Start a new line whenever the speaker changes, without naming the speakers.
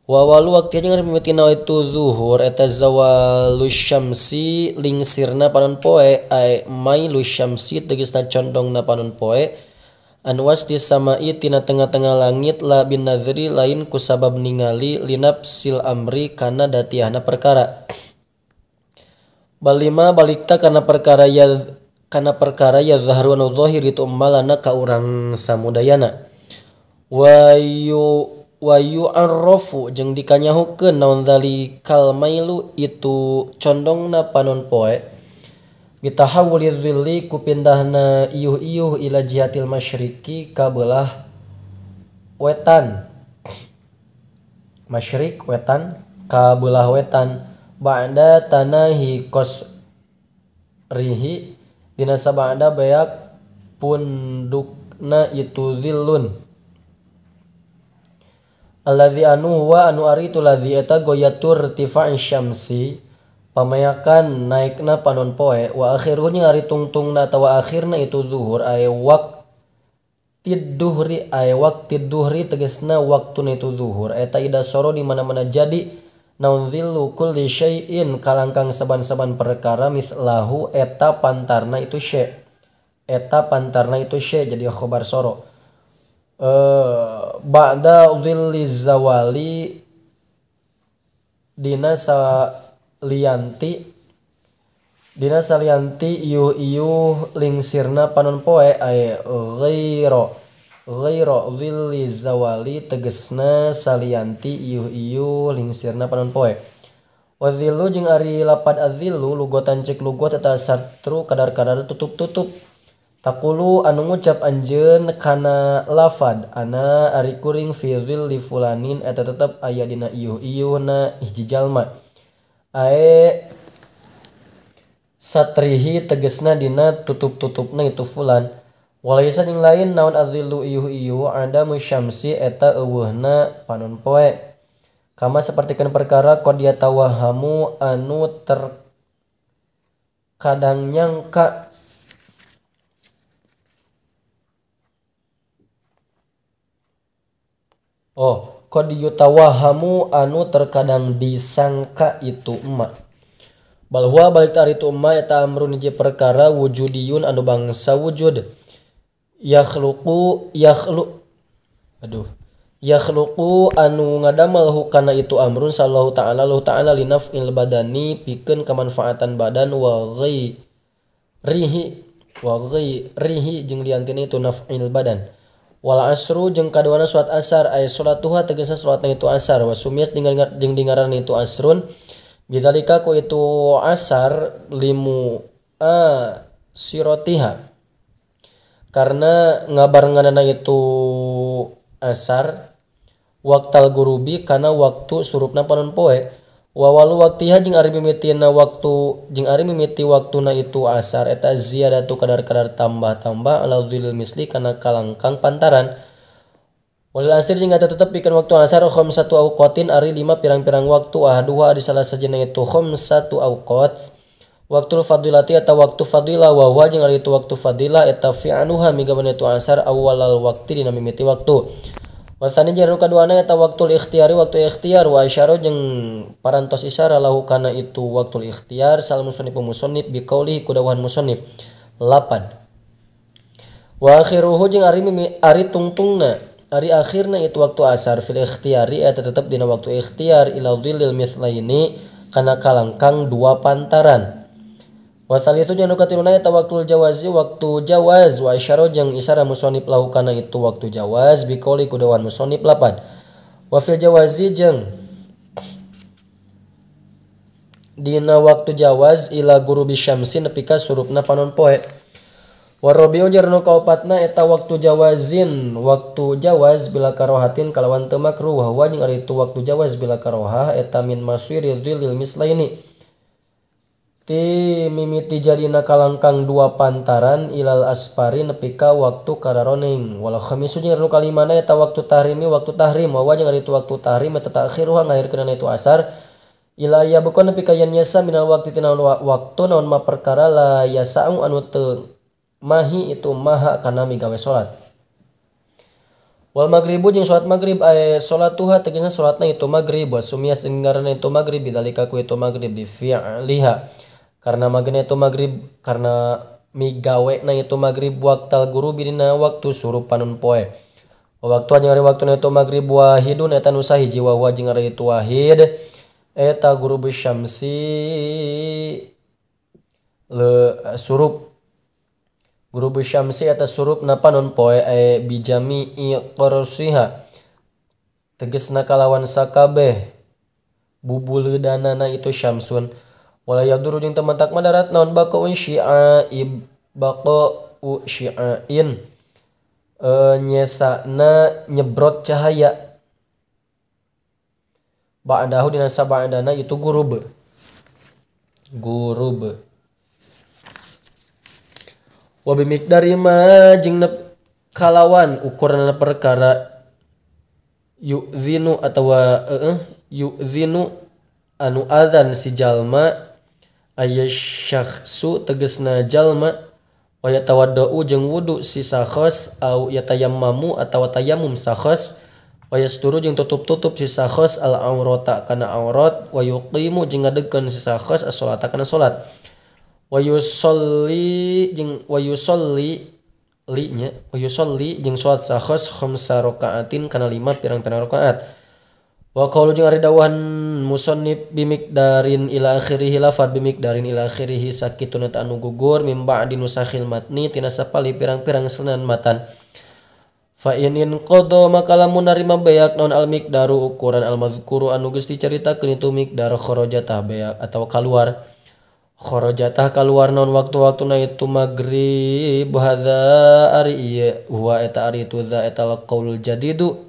Wa walu waktu jeung mimitina itu zuhur eta zawalu syamsi lingsirna panon poe ai mailu syamsi tegasna condongna panon poe anwas disamai tina tengah-tengah langit la bin nadhri lain kusabab ningali linapsil amri kana datiahna perkara. Balima balikta kana perkara ya zahru anu zahir itu malana ka urang samudayana. Wa yu'arrafu jeung dikanyahukeun naon zalikal mailu itu condongna panon poe bitahawuli dzilli ku pindahna iuh-iuh ila jihatil masyriqi ka beulah wetan masyriq wetan ka beulah wetan ba'da tanahi qasrihi dina sabada beak pundukna itu zillun alladzi anu huwa anu ari itu ladzi eta goyatur irtifa'in syamsi pamayakan naikna panon poe wa akhiruhu jeung ari tungtungna atawa akhirna itu zuhur ay waqtid duhri tegasna waktuna itu zuhur eta ida soro di mana-mana jadi naon zillu kulli syai'in kalangkang saban-saban perkara mislahu eta pantarna itu syai jadi khobar soro ba'da dhilli zawali dina salianti iuh-iuh lingsirna panon poe ay ghaira dhilli zawali tegesna salianti iuh-iuh lingsirna panon poe. Wa dhillu jeung ari lapad adzillu lugotan cek lugot eta satru kadar-kadar tutup-tutup taqulu anu ngucap anjeun kana lafad ana ari kuring fi dhilli fulanin eta tetep aya dina iuh-iuhna hiji jalma ae satrihi tegesna dina tutup-tutupna itu fulan. Walaisa jeung lain naon adzillu iuh-iuh adamu syamsi eta eueuhna panon poe kama sapertikeun perkara qad yatawahamu anu terkadang nyangka qad yutawahamu anu terkadang disangka itu emak. Bal huwa balik ari itu emak eta amrun hiji perkara wujudiyun anu bangsa wujud. Yakhluqu anu ngadamel hukana itu amrun sallallahu ta'ala lahu ta'ala linaf'il badani pikeun kamanfaatan badan wa ghairihi jeung liantina itu naf'il badan. Wal asru jeung kaduana salat asar ay salatuha tegasna salatna itu asar wa sumiyat jeung dingaran itu asrun bidzalika ku itu asar limu a sirotiha karena ngabarenganana itu asar waktal gurubi kana waktu surupna panon poe wa walu waktiha jeung ari mimitina waktu jeung ari mimiti waktuna itu asar eta ziyadatu kadar-kadar tambah-tambah ala dhil misli kana kalangkang pantaran. Walil asir jeung eta tetep pikeun waktu asar khamsatu awqatin ari 5 pirang-pirang waktu ahduha di salah sajena itu khamsatu awqat waktul fadilati eta waktu fadilah wa huwa jeung ari itu waktu fadilah eta fi'anuha migaweun itu asar awalal waqti dina mimiti waktu. Wasani jeung kaduana eta waktul ikhtiari waktu ikhtiar wa isyara jeung parantos isyara lahu kana itu waktul ikhtiar sal musannif musannif biqaulihi kudawahan musannif 8. Wa akhiruhu jeung ari ari tungtungna ari akhirna itu waktu asar fil ikhtiari eta tetep dina waktu ikhtiar ila dhillil mithlaini kana kalangkang dua pantaran. Wa thalithu jeung nu katiluna eta waktul jawazi waktu jawaz wa isyara jeung isyara musannif lahu kana itu waktu jawaz biqauli kudawan musannif 8. Wa fil jawazi jeung dina waktu jawaz ila gurubi syamsi nepi ka surupna panon poe. Wa rabi'u jeung nu kaopatna eta waktu jawazin waktu jawaz bila karohatin kalawan teu makruh wa huwa jeung ari itu waktu jawaz bila karohah eta min maswiri dhillil mislaini ti mimiti jadina kalangkang dua pantaran ilal aspari nepi ka waktu kararoning. Wal khamisu jeung nu kalimana eta waktu tahrimi waktu tahrim wa jeung ari itu waktu tahrim eta ta'khiruha ngahirkeunana itu asar ila ya bukan nepi ka yen yasa minal waqti tina waktu naon ma perkara la yasa'u anu teu mahi itu maha kana migawe salat. Wal maghribu jeung salat maghrib ay salatuha tegasna salatna itu maghrib wa sumiyas jeung ngaranna itu maghrib bidzalika ku itu maghrib bi fi'liha karena magna itu maghrib karena migawena itu maghrib waqtal ghurubi dina waktu surup panon poe. Waktu jeung ari waktuna itu maghrib wahidun eta nu sahiji wa huwa jeung ari itu wahid eta ghurubus syamsi le surup Ghurubu syamsi eta surupna panon poe e bijami'i qarsiha tegesna kalawan sakabeh bubuleudanana itu syamsun wala yaduru jeung teu matak madarat naon baqa'u syi'aib baqa'u syi'ain nyesana nyebrot cahaya ba'dahu dina saba'dana itu gurub gurub wa bimiqdari ma jeung kalawan ukuran perkara yu'zinu atawa yu'zinu anu adzan si jalma ayasyakhsu tegesna jalma wa yatawaddau jeung wudu si sakhos au yatayammamu atawa tayammum sakhos wa yasturu jeung tutup-tutup si sakhos al aurata kana aurat wa yuqimu jeung ngadegkeun si sakhos as-sholata kana salat wa yusolli jeung wa yusolli li nya wa yusolli jeung salat sakhos khamsa rakaatin kana 5 pirang-pirang rakaat wa qaulu jeung ari dawuhan musannif bimikdarin ila akhirih lafad bimikdarin ila akhirih sakituna ta anu gugur mim ba'di nusakhil matni tina sapali pirang-pirang selenan matan fa inin qada maka lamun narima beak naon al miqdaru ukuran al mazkuru anu geus dicaritakeun itu miqdar kharajatah beak atawa kaluar kharajatah kaluar naon waktu-waktuna itu maghrib hadza ari ieu huwa eta ari itu za eta qaulul jadidu